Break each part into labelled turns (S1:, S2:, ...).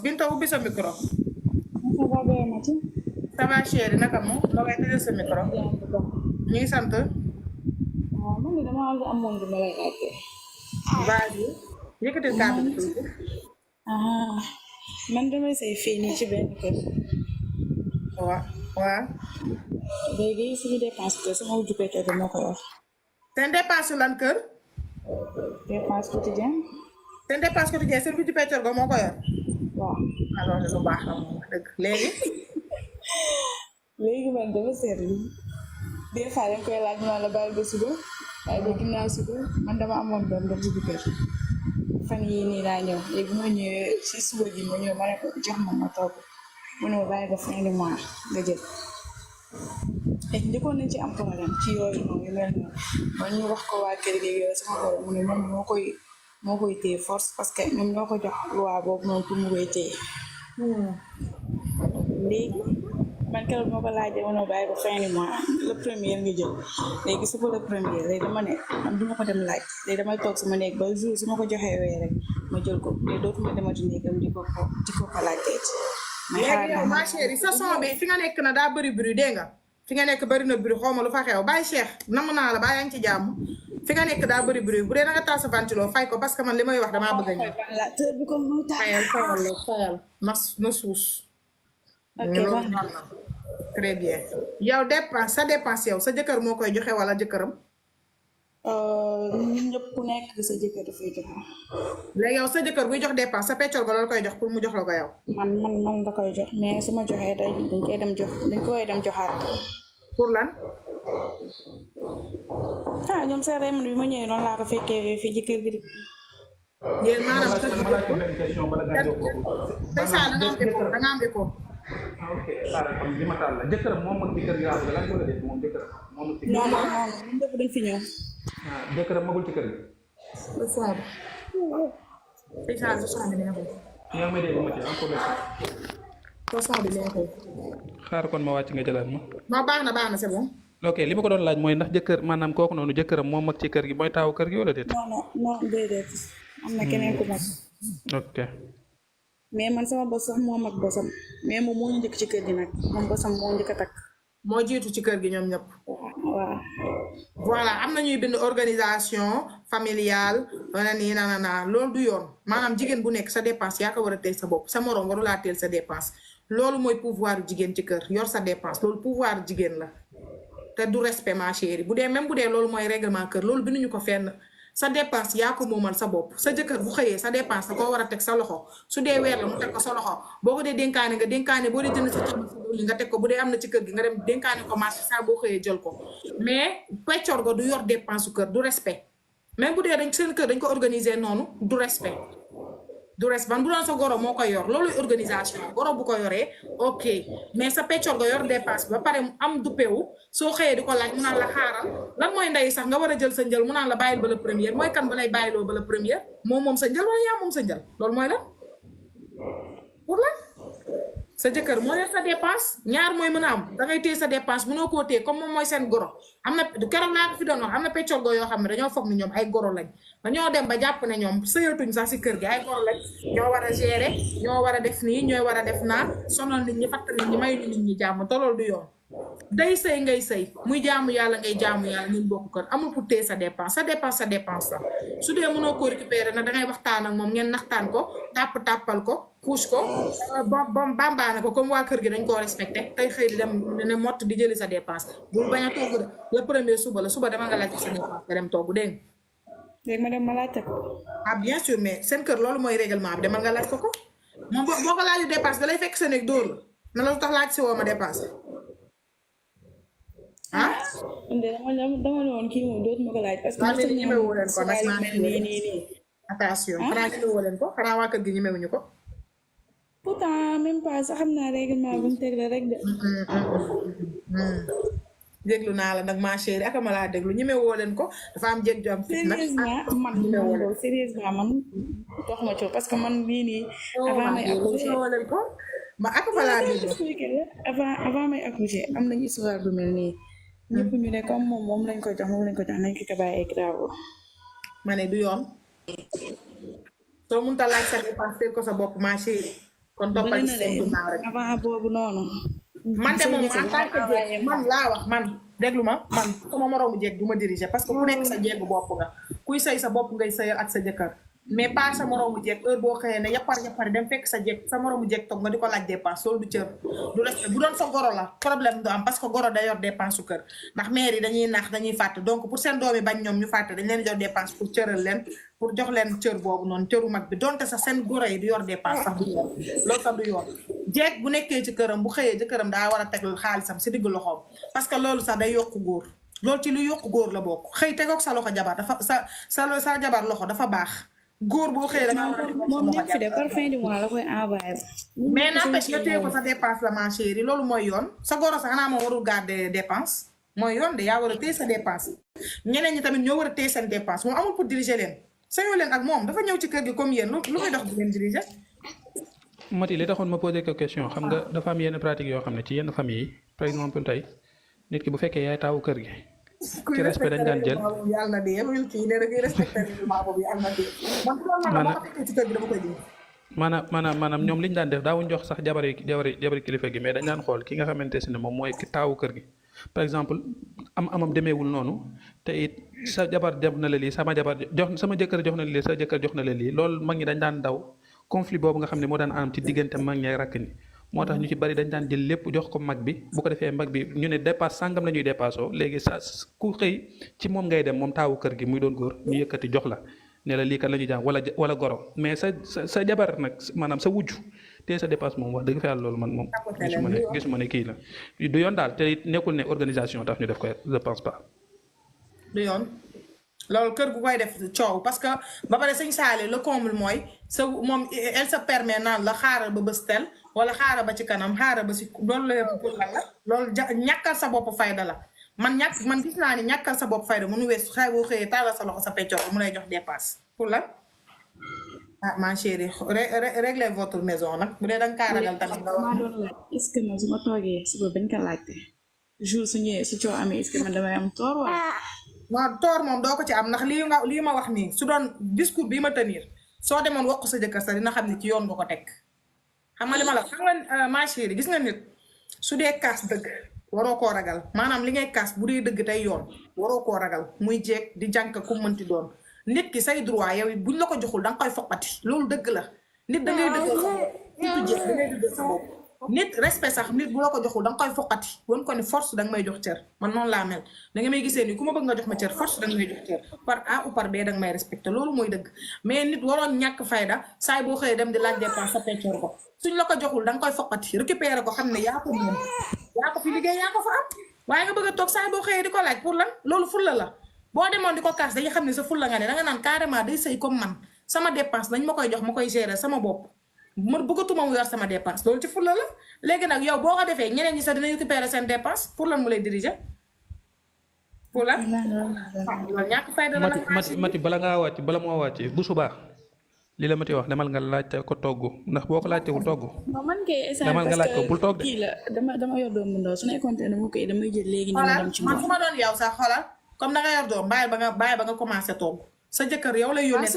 S1: Binta ubbi sa micro.
S2: Ça va bien, Mati?
S1: Ça va chérie naka mu nga ngay tëjal sa micro. ñu ngi sant.
S2: waaw man de damaa amoon lu ma lay laajte.
S1: vas-y yëkkatil kàddu bi tuuti.
S2: man damay say fii nii ci benn kër.
S1: waaw.
S2: léegi suñu dépense kër sama wujju pété bi moo ko yor.
S1: seen dépense lan kër.
S2: dépense quotidien.
S1: seen dépense quotidien seen wujju pété go moo ko yor.
S2: waaw.
S1: alors lu baax la moom dëgg léegi.
S2: léegi man dama seetlu des fois dañ koy laaj ma la bàyyi ba suba waaye ba ginnaaw suba man dama amoon doom ba wujju kër fan yii nii laa ñëw léegi bu ma ñëwee si suba ji ma ñëw ma ne ko jox ma togg mu ne ma bàyyi ba fin du mois nga jël. léegi njëkkoon nañ ci am problème ci yooyu noonu yu mel noonu man ñu wax ko waa kër gi yooyu sama borom mu ne moom moo koy téye force parce que ñoom ñoo ko jox loi boobu noonu pour mu koy téye. léegi man keroog moo ko laajee ma ne bàyyi ba fin du mois le premier nga jël léegi su ko le premier léegi dama ne man du ma ko dem laaj léegi damay toog sama néeg ba jour su ma ko joxee wee rek ma jël ko léegi dootuma demati néegam di ko laajtee ci.
S1: léegi yow ma chérie sa son bi fi nga nekk na daa bëri bruit dégg nga fi nga nekk bëri na bruit xaw ma lu fa xew bàyyi Cheikh nam naa la bàyyi yaa ngi ci jàmm fi nga nekk daa bëri bruit bu dee na nga taal sa ventilo fay ko parce que man li may wax damaa bëgg a ñëw. fayal na suus.
S2: ok
S1: très bien yow dépense sa dépense yow sa jëkkër moo koy joxe wala jëkkëram.
S2: ñun ñëpp ku nekk sa jëkkër dafay joxe.
S1: léegi yow sa jëkkër buy jox dépense sa peccor ba loolu koy jox pour mu jox la ko yow.
S2: man da koy jox mais su ma joxee dañ koy dem joxaat.
S1: pour lan.
S2: ñoom sa rem bi ma ñëwee noonu laa ko fekkee fii ci kër gi.
S1: yéen maanaam da nga am écho.
S3: ok li ma taal la jëkkëram moom ak ci kër gi laa lan wala déet moom jëkkëram moom ak ci
S2: non ñun ñëpp dañ fi ñëw.
S3: jëkkëram magul ci kër gi. yaa may dégg ma ci encore xaar kon ma wàcc nga jëlaat ma.
S1: non baax na c'est bon.
S3: ok li ma ko doon laaj mooy ndax jëkkër maanaam kooku noonu jëkkëram moom mag ci kër gi mooy taawu kër gi wala déet.
S2: non déedéet am na keneen ku mag.
S3: ok.
S2: mais man sama bos sax moo mag bosam mais moom moo ñu njëkk ci kër gi nag moom bosam moo njëkk a takk.
S1: moo jiitu ci kër gi ñoom ñëpp.
S2: waaw.
S1: voilà am na ñuy bind organisation familiale wala nii na loolu du yoon maanaam jigéen bu nekk sa dépense yaa ko war a teel sa bopp sa moroom warulaa teel sa dépense loolu mooy pouvoir jigéen ci kër yor sa dépense loolu pouvoir jigéen la te du respect ma chérie bu dee même bu dee loolu mooy règlement kër loolu binduñu ko fenn. sa dépense yaa ko moomal sa bopp sa jëkkër bu xëyee sa dépense da koo war a teg sa loxo su dee weer la mu teg ko sa loxo boo ko dee dénkaane nga dénkaane boo dee jënd sa ceeb sa doli nga teg ko bu dee am na ci kër gi nga dem dénkaane ko marché saa boo xëyee jël ko mais peccor go du yor dépense su kër du respect même bu dee dañ seen kër dañ ko organiser noonu du respect ban bu doon sa goro moo koy yor looluy organisation goro bu ko yoree ok mais sa peccor ga yor dépense ba pare am duppewu soo xëyee di ko laaj mu naan la xaaral lan mooy ndey sax nga war a jël sa njël mu naan la bàyyil ba la première mooy kan ba lay bàyyiloo ba la première moom sa njël wala yaa moom sa njël loolu mooy lan pour lan sa jëkkër moo yor sa dépense ñaar mooy mën a am dangay téye sa dépense mënoo koo téye comme moom mooy seen goro am na keroog laa ko fi doon wax am na peccor go yoo xam ne dañoo foog ni ñoom ay goro lañ dañoo dem ba jàpp ne ñoom sëyatuñ sax si kër gi ay goro lañ ñoo war a gérer ñoo war a def nii ñooy war a def naa sonal nit ñi fatt nit ñi may nit ñi jàmm te loolu du yoon day sëy ngay sëy muy jaamu yàlla ngay jaamu yàlla ngeen bokk kër amul pour téye sa dépense la su dee mënoo ko récupérer nag dangay waxtaan ak moom ngeen naxtaan ko tàppal ko couche ko bambaane ko comme waa kër gi dañ koo respecté tey xëy di dem ne mott di jëli sa dépense bul bañ a togg de le premier suba dama nga laaj sa dépense nga dem togg dégg
S2: léegi ma dem ma laajte ko.
S1: bien sûr mais seen kër loolu mooy règlement bi demal nga laaj ko moom boo ko laaju dépense da lay fekk sa néeg dóor la na la tax laaj si woo ma dépense
S2: dama ne woon kii moom dootuma ko laaj parce que
S1: ñemewoo leen ko nag
S2: nii
S1: attention xanaa ñemewoo leen ko xanaa waa kër gi ñemewuñu ko
S2: pourtant même pas sax xam naa règlement bu mu teg la rek de
S1: déglu naa la nag ma chérie ak ma laa déglu ñemewoo leen ko dafa am jég ju am fit nag
S2: sérieusement man dox ma ci parce que man bii nii avant may accoucher
S1: leen ko ma ak ma laa déglu
S2: avant may accoucher am nañu histoire bu mel nii ñëpp ñu ne comme moom lañ ko jox nañ ko bàyyi ay grave
S1: ma ne du yoon soo mënta laaj sa dépense ko sa bopp ma chérie kon toppal ci seen ginnaaw rek
S2: avant boobu noonu.
S1: man de moom en tant que jeeg man laa wax man déglu ma man sama moroomu jeeg du ma diriger parce que ku nekk sa jeegu bopp nga kuy sëy sa bopp ngay sëyal ak sa jëkkër mais pas sa moroomu jeeg heure boo xëyee ne yappar dem fekk sa jeeg sa moroomu jeeg toog nga di ko laaj dépense loolu du cër du respect bu doon sa goro la problème du am parce que goro day yor dépense su kër ndax mère yi dañuy naax dañuy fàtte donc pour seen doom yi bañ ñoom ñu fàtte dañ leen jox dépense pour cëral leen pour jox leen cër boobu noonu cëru mag bi donte sax seen goro yi du yor dépense sax du yoon loolu sax du yoon jeeg bu nekkee ci këram bu xëyee ci këram daa war a teg xaalisam si diggu loxoom parce que loolu sax day yokku góor loolu ci lu yokku góor la bokk xëy tegoog sa loxo jabar dafa sa jabar loxo dafa baax góor boo xëyee da nga war a
S2: moom nekk fi de par fin du mois la koy envoyé.
S1: mais n'empêche nga téye ko sa dépense la ma chérie loolu mooy yoon sa goro sax xanaa moom warul garder dépense mooy yoon de yaa war a téye sa dépense ñeneen ñi tamit ñoo war a téye seen dépense moom amul pour diriger leen sañoo leen ak moom dafa ñëw ci kër gi comme yéen lu koy dox di leen diriger.
S3: Mati li taxoon ma posé ko question xam nga dafa am yenn pratique yoo xam ne ci yenn famille yi par exemple tey nit ki bu fekkee yaay taawu kër gi. ci respect dañ daan jël
S1: yàlla na dee yëpp kii nee na kii respecté règlement boobu yàlla na dee man bu doon man boo ko fekkee ci kër gi dama koy dee
S3: maanaam ñoom li ñu daan def daawuñ jox sax jabari kilifa gi mais dañ daan xool ki nga xamante ne moom mooy ki taawu kër gi par exemple amam demeewul noonu te it sa jabar jox na la lii sama jëkkër jox na la lii sa jëkkër jox na la lii loolu mag ñi dañ daan daw conflit boobu nga xam ne moo daan am ci diggante mag ñi ak rakk ñi moo tax ñu ci bari dañ daan jël lépp jox ko mag bi bu ko defee mag bi ñu ne dépasse sàngam la ñuy dépassoo léegi sa ku xëy ci moom ngay dem moom taawu kër gi muy doon góor ñu yëkkati jox la ne la lii kat la ñuy jaam wala goro mais sa jabar nag maanaam sa wujj te sa dépasse moom wax dëgg fa yàlla loolu man moom gisuma ne kii la du yoon daal te it nekkul ne organisation tax ñu def ko je pense pas
S1: du yoon loolu kër gu koy def coow parce que ba pare sëñ Saali le comble mooy sa moom elle se permet naan la xaaral ba bës tel wala xaaral ba ci kanam xaaral ba si loolu la pour lan la loolu ñàkkal sa bopp fayda la man gis naa ni ñàkkal sa bopp fayda mënu wees xay boo xëyee taalal sa loxo sa peccor mu lay jox dépasse pour lan ah ma chérie réglez votre maison nag bu dee da nga kaa ragal tamit nga wax.
S2: maa doon laaj est-ce que man su ma toogee suba bañ ko laajte jour su ñëwee su coow amee est-ce que man damay am toor wala.
S1: waaw toor moom doo ko ci am ndax lii ma wax nii su doon discours bii ma tenir soo demoon wax ko sa jëkkër sax dina xam ne ci yoon nga ko teg xam nga li ma la xam nga ma chérie gis nga nit su dee kaas dëgg waroo koo ragal maanaam li ngay kaas bu dee dëgg tey yoon waroo koo ragal muy jeeg di jànk ku mënti doon nit ki say droit yow buñ la ko joxul da nga koy foqati loolu dëgg la nit da ngay dëggal sa bopp nitu jeeg da ngay dëggal sa bopp nit respect sax nit bu la ko joxul da nga koy foqati won ko ni force da nga may jox cër man noonu laa mel da nga may gisee ni ku ma bëgg nga jox ma cër force da nga may jox cër par A ou par B da nga may respecté loolu mooy dëgg mais nit waroon ñàkk fayda saay boo xëyee dem di laaj dépense sa peccoor ko suñ la ko joxul da nga koy foqati récupérer ko xam ne yaa ko moom yaa ko fi liggéey yaa ko fa am waaye nga bëgg a toog saay boo xëyee di ko laaj pour lan loolu fulla la boo demoon di ko kaas dañuy xam ne sa fulla nga ne da nga naan carrément day sëy comme man sama dépense dañ ma koy jox ma koy gérer sama bopp ma bëggatuma mu yor sama dépense loolu ci fulla la léegi nag yow boo ko defee ñeneen ñi sax dinañ récupérer seen dépense pour lan mu lay diriger pour lan loolu ñàkk fayda la
S3: mati bala moo wàcc bu subaa li la mati wax demal nga laajte ko togg ndax boo ko laajtewul togg
S2: man kay
S3: demal nga laaj ko bul togg
S2: kii la dama yor doom bu ndaw su nekkoon te dama koy damay jël léegi ñu dem ci
S1: man fu ma doon yow sax xoolal comme da nga yor doom bàyyi ba nga commencé togg sa jëkkër yow lay yónnee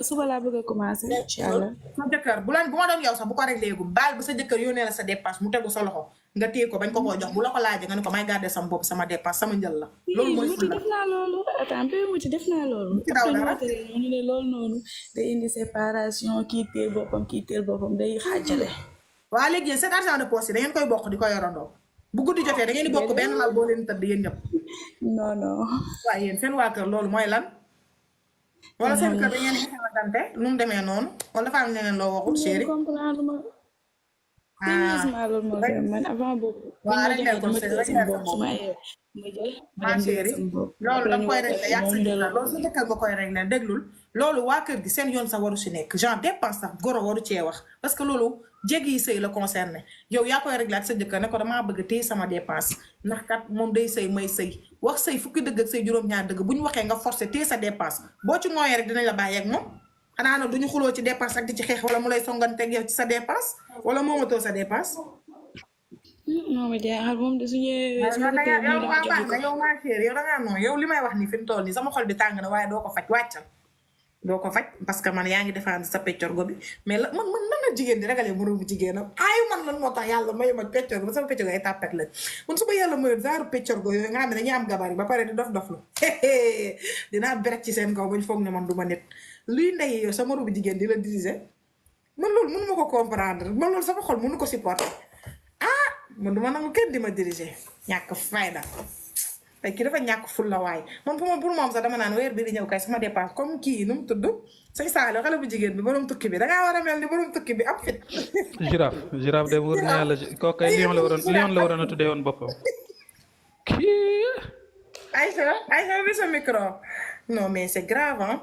S2: suba laa bëgg a commencé incha allah
S1: sa jëkkër bu ma doon yow sax bu ko rek léegi baal ba sa jëkkër yónnee la sa dépense mu tegu sa loxo nga téye ko bañ ko koo jox bu la ko laajee nga ne ko may garder sama bopp sama dépense sama njël la loolu mooy
S2: muti def naa loolu attends peu muti def naa loolu ñu ne loolu noonu day indi séparation kii teel boppam day xaajale
S1: waaw léegi yéen seen argent de poche yi da ngeen koy bokk di ko yorandoo bu guddi jotee da ngeen di bokk benn lal boo leen tëdd yéen ñëpp
S2: non
S1: waaw yéen seen waa kër loolu mooy lan wala seen kër da ngeen di xamante nu mu demee noonu wala dafa am leneen loo waxul chéri
S2: man avant boobu
S1: waaw rek leen ko loolu da koy régler yaa sa jëkkër loolu sa jëkkër nga koy régler déglul loolu waa kër gi seen yoon sax waru si nekk genre dépense sax goro waru cee wax parce que loolu jéeg yi sëy la concerné yow yaa koy régler ak sa jëkkër ne ko damaa bëgg téye sama dépense ndax kat moom day sëy may sëy wax sëy fukki dëgg ak say juróom-ñaar dëgg bu ñu waxee nga forcé téye sa dépense boo ci ngooyee rek dinañ la bàyyi ak moom xanaa nag duñu xuloo ci dépense ak di ci xeex wala mu lay songanteeg yow ci sa dépense wala moomatoo sa dépense
S2: non mais jaaxal moom de su ñëwee
S1: yow maa chérie yow da ngaa noonu yow li may wax nii fi mu toll nii sama xol bi tàng na waaye doo ko faj wàccal doo ko faj parce que man yaa ngi défendre sa peccorgo bi mais la man la jigéen di ragalee moroomu jigéenam ay man lan moo tax yàlla mayu ma peccor ba sama peccor ay tàppet lañ man su ma yàlla mayoon genre peccor go yooyu nga xam ne dañuy am gabar yi ba pare di dof lu dinaa berek ci seen kaw bañ foog ne man du ma nit luy ndey yow sa moroomu jigéen di la diriger man loolu mënu ma ko comprendre man loolu sama xol mënu ko supporter man du ma nangu kenn di ma diriger ñàkk fayda tey kii dafa ñàkk ful la waay man pour moom sax dama naan weer bi di ñëw kay sama dépense comme kii nu mu tudd sëñ Saalo xale bu jigéen bi borom tukki bi dangaa war a mel ni borom tukki bi am fit
S3: girafe de wër na yàlla kooku kay lion la waroon a tuddee woon boppam kii
S1: Aïcha bi sa micro non mais c'est grave hein